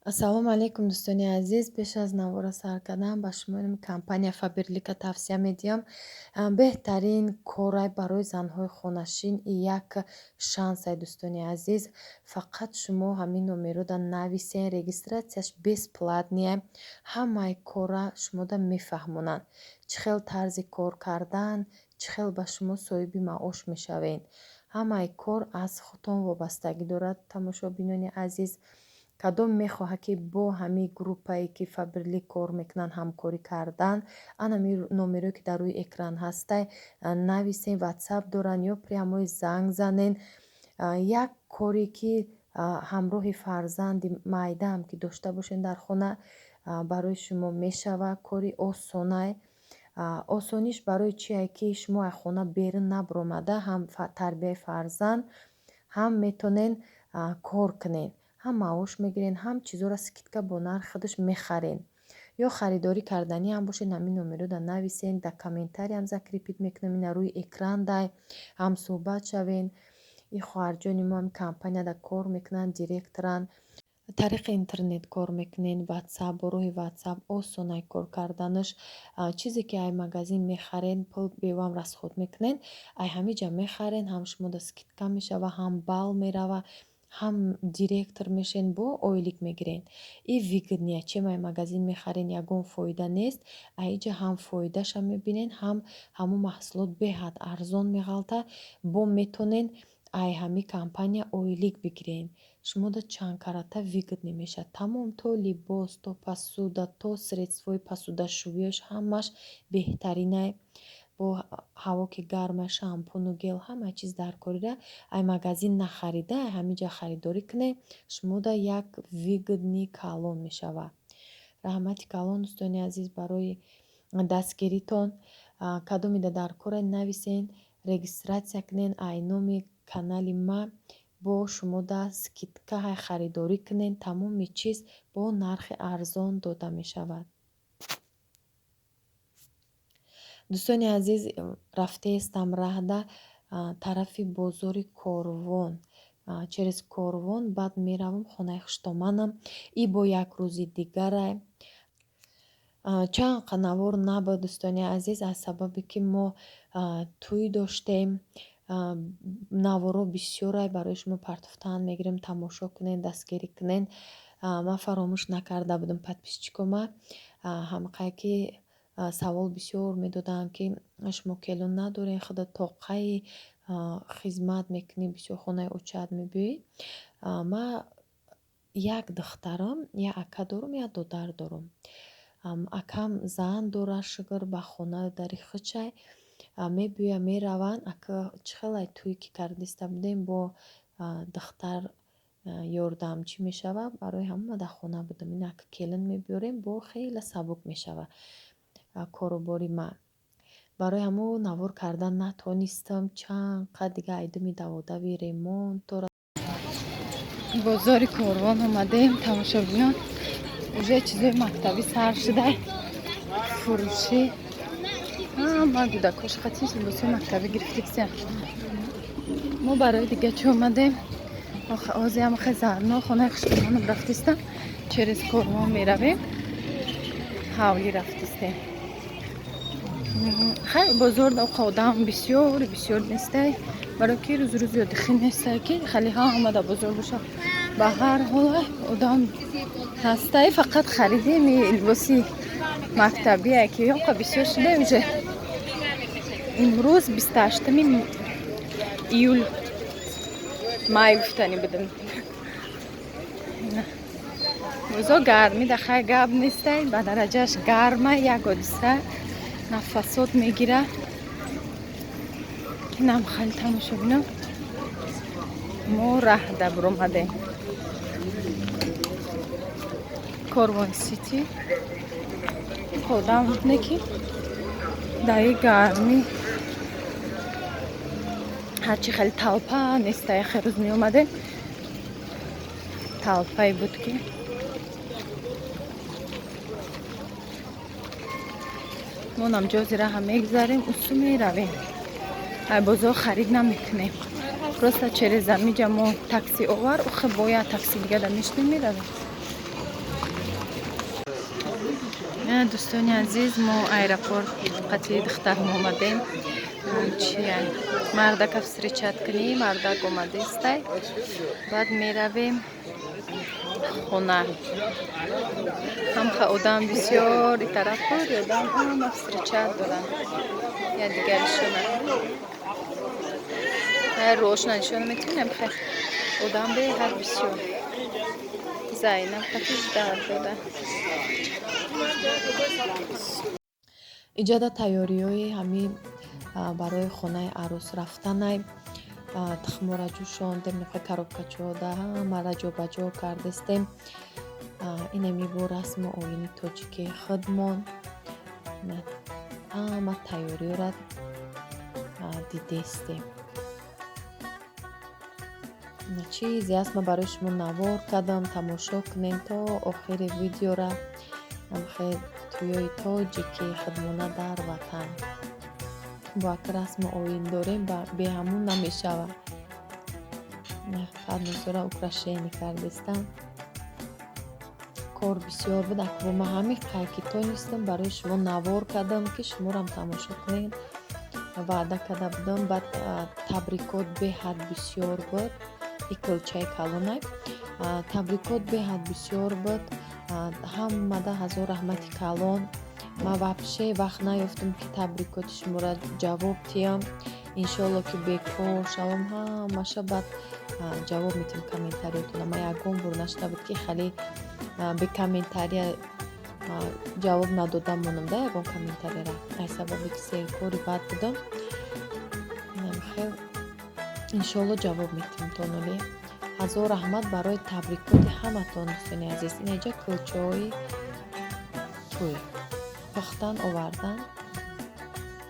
Ассалому алайкум, дӯстони азиз. Пеш аз навора сар кардан ба шумо компания Фаберлика тавсия медиҳам. Беҳтарин корай барои занҳои хонашин, як шансай, дӯстони азиз. Фақат шумо ҳамин номерода нависен, регистрацияш бесплатный. Ҳамаи кора шумода мефаҳмонанд. Чӣ хел тарзи кор кардан, чӣ хел ба шумо соҳиби маош мешавед. Ҳамаи кор аз худтон вобастагӣ дорад, тамошобинони азиз. Кадом мехоҳад, ки бо ҳамин группае, ки Фаберлик кор мекунанд, ҳамкорӣ кардан, ана ҳамин номерое, ки дар рӯи экран ҳастай, нависен, Ватсап доранд ё прямой занг занен. Як коре, ки ҳамроҳи фарзанди майдаам, ки дошта бошен дар хона, барои шумо мешавад. Кори осонай. Осониш барои чие, ки шумо аз хона берун набаромада, ҳам тарбияи фарзанд, ҳам метонен кор кунед, ҳам маош мегирен, ҳам чизоро скидка бо нархи худаш мехарен. Ё харидорӣ карданӣ ҳам бошед, ҳамин номерода нависен, дар комментариям закрепить мекунам, ина рӯи экран дай, ҳамсӯҳбат шавен. И хоҳарҷони мо ҳами компанияда кор мекунанд, директоранд. Тариқи интернет кор мекунен, Ватсап, бо роҳи Ватсап осонай кор карданаш. Чизе ки ай магазин мехарен, пул бевам расход мекунен, ай ҳамин ҷа мехарен, ҳам шумода скидка мешава, ҳам балл мерава, ҳам директор мешен, бо ойлик мегирен. И выгоднее, чем ай магазин мехарен, ягон фоида нест. Аиҷа ҳам фоидаша мебинен, ҳам ҳамун маҳсулот беҳад арзон меғалта, бо метонен ай ҳамин компания ойлик бигирен. Шумода чанд карата выгодный мешавад. Тамом, то либос, то посуда, то средствои посудашӯяш, ҳамаш беҳтаринай. Бо ҳаво ки гарма, шампуну гел, ҳама чиз дар корира ай магазин нахарида, ай ҳамин ҷа харидорӣ кунед, шумода як выгодный калон мешавад. Раҳмати калон, дӯстони азиз, барои дастгиритон. Кадомида дар кора, нависен, регистрация кунен, ай номи канали ма бо шумода скидка харидорӣ кунен, тамоми чиз бо нархи арзон дода мешавад. Дӯстони азиз, рафтаестам раҳда тарафи бозори Корвон. Через Корвон баъд меравам хонаи хуштоманам. И бо як рӯзи дигарай. Чанд навор набуд, дӯстони азиз, аз сабабе ки мо тӯй доштем. Наворо бисёрай барои шумо партофтан мегирем, тамошо кунен, дастгирӣ кунен. Ман фаромӯш накарда будам подписчикома. Ҳамқае ки савол бисёр медоданд, ки шумо келун надорен, худа тоқаи хизмат мекунӣ, бисёр хонаи очаат мебиёӣ. Ман як духтарам, як ака дорум, як додар дорум. Акам зан дорад, шукр, ба хона дари худшай мебиёяд, мераванд. Ака, чӣ хелай тӯй ки кардиста будем, бо духтар ёрдамчӣ мешавад, барои ҳамон ман дар хона будам. Ин ака келин мебиёрем, бо хеле сабук мешавад корубори ман. Барои ҳамон навор кардан натонистам. Чанд қад дига айдуми даводави ремонт дорад. Бозори Корвон омадем, тамошобинон. Уже чизои мактабӣ сар шуда, фурӯшӣ. Ҳама кӯдакош хати либосҳои мактабӣ гирифтикся. Мо барои дига чӣ омадем? Ҳозир хе зарно хонаи хуштоманам рафтистам, через Корвон меравем, ҳавлӣ рафтистем. Хай, бозор одам бисёр бисёр нестай, барои ки рӯз рӯзи ёдихӣ нестай, ки хеле ҳама дар бозор боша. Ба ҳар ҳол одам ҳастай, фақат харидем либоси мактабие, ки ёқа бисёр шуда. Уже имрӯз 28-уми июл, май гуфтанӣ будем. Бозор гармӣ да, хай, гап нестай, ба дараҷааш гарма, як ҳодиса, нафасот мегира. Инам хеле, тамошобино, мо раҳда буромадем Корвон Сити. Одам не, ки даи гармӣ ҳарчи хеле толпа нестай. Хе рӯз меомадем, толпае буд, ки мо намҷози раҳа мегзарем, усу меравем. Ай бозор харид намекунем, просто через амиҷа мо такси овар, ухе бояд такси дига да мешнем, меравем. Дӯстони азиз, мо аэропорт қати духтарам омадем. Чи, мардака встречать кунӣ, мардак омадестай. Баъд меравем хона. Ҳамха одам бисёр, и тараф пур одам, ҳама встречать доранд якдигаришона. Рошна нишона метавонем, хай одам беҳад бисёр. Зайнаб қати ждать дода. Иҷода тайёриҳои ҳамин барои хонаи арӯс рафтанай. Тухмора ҷӯшондем, нухе коробкачода ҳамаро ҷобаҷо кардестем. Инами бо расму оини тоҷикии худмон ҳама тайёриёра дидестем. Чизе аст, ман барои шумо навор кардам, тамошо кунем то охири видеора. Хел тӯёи тоҷикии худмона дар ватан. Бо як расму оин дорем, беҳамун намешавад. Подносора украшение кардестам. Кор бисёр буд, акбо ман ҳамин қайки тонистам барои шумо навор кардам, ки шуморам тамошо кунед. Ваъда карда будам, баъд табрикот беҳад бисёр буд. И кӯлчаи калонай. Табрикот беҳад бисёр буд. Ҳамада ҳазор раҳмати калон. Ман вообще вақт наёфтам, ки табрикоти шуморо ҷавоб диҳам. Иншоалло, ки бекор шавам, ҳамаша баъд ҷавоб медиҳам комментариётона. Ман ягон бор нашуда буд, ки хеле бе комментария ҷавоб надода монам да ягон комментарияра. Аз сабабе ки серкори бад будам. Хел иншоалло ҷавоб медиҳам тонули. Ҳазор раҳмат барои табрикоти ҳаматон, дӯстони азиз. Инҷа кӯлчаҳои тӯй пухтан овардан.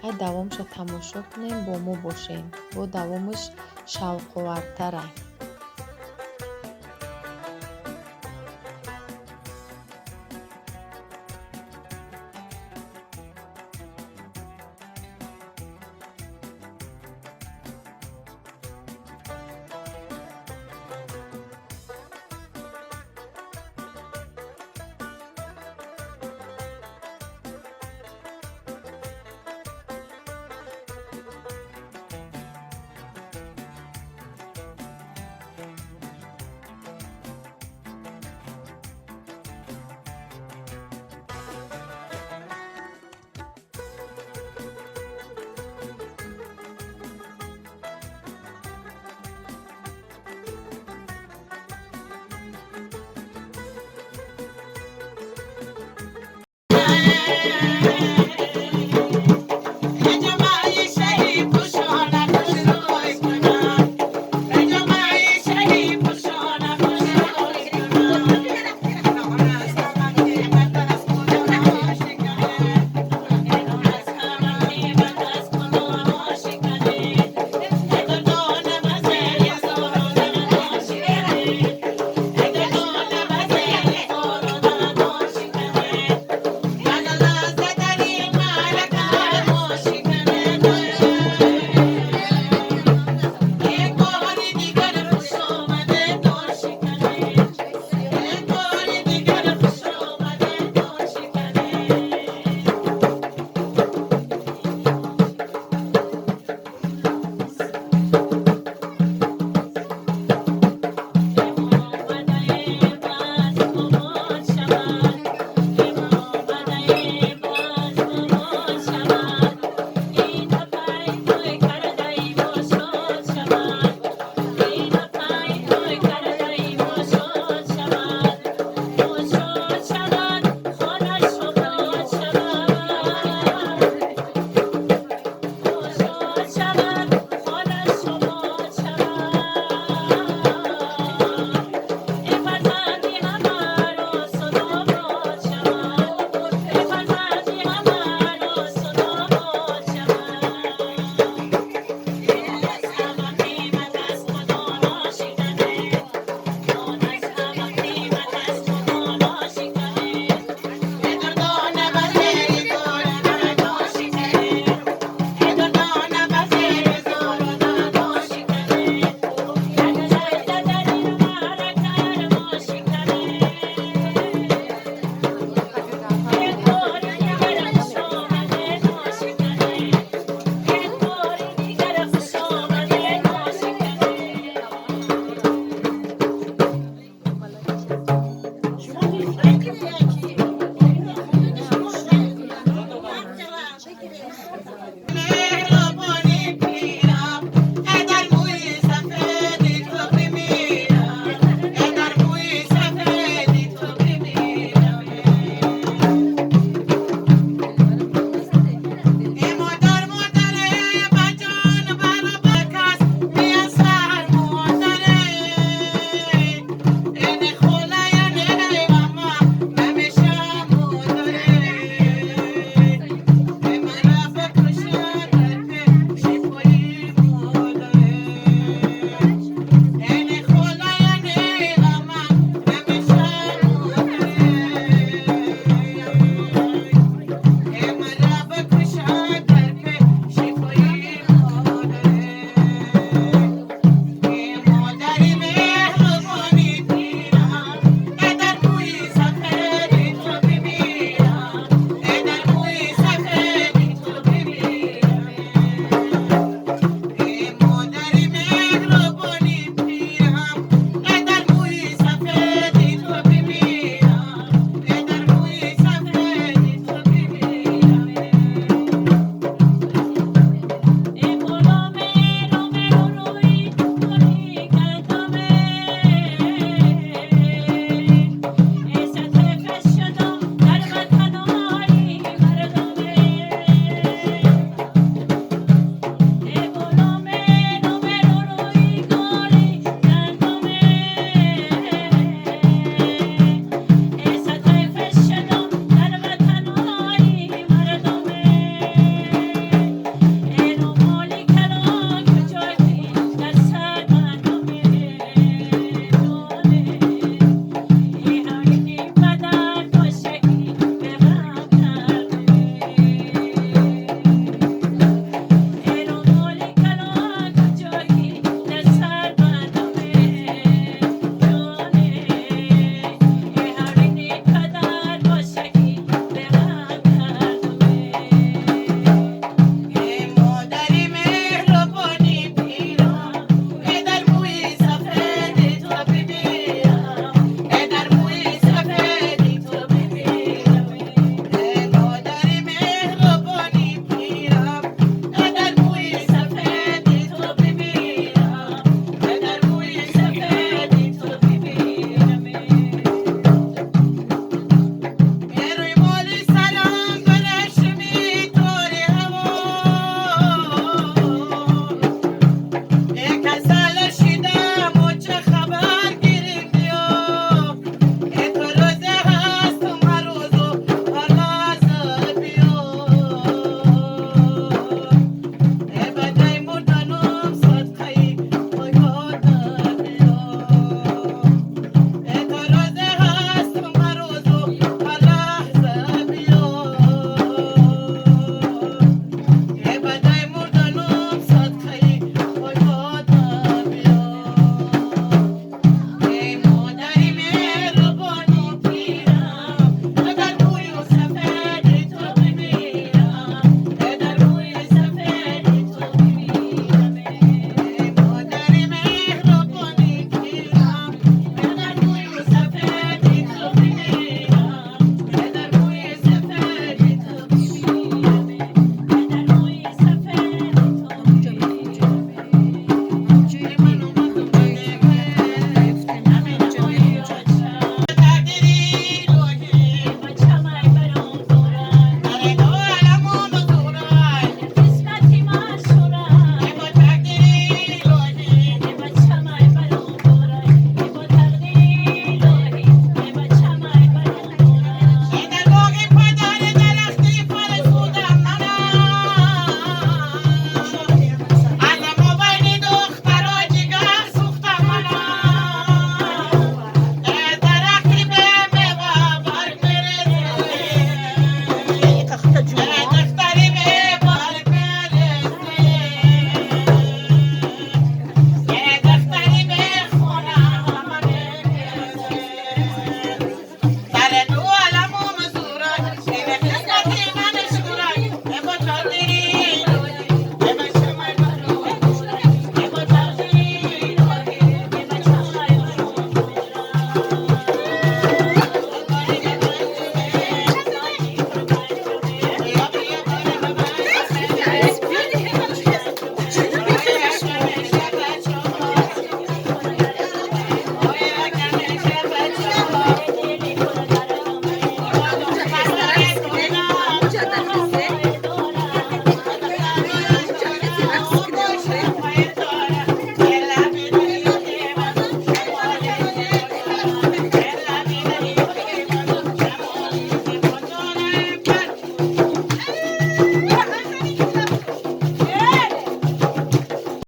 Ҳай давомша тамошо кунем, бо мо бошем. Бо давомаш шавқовартарай.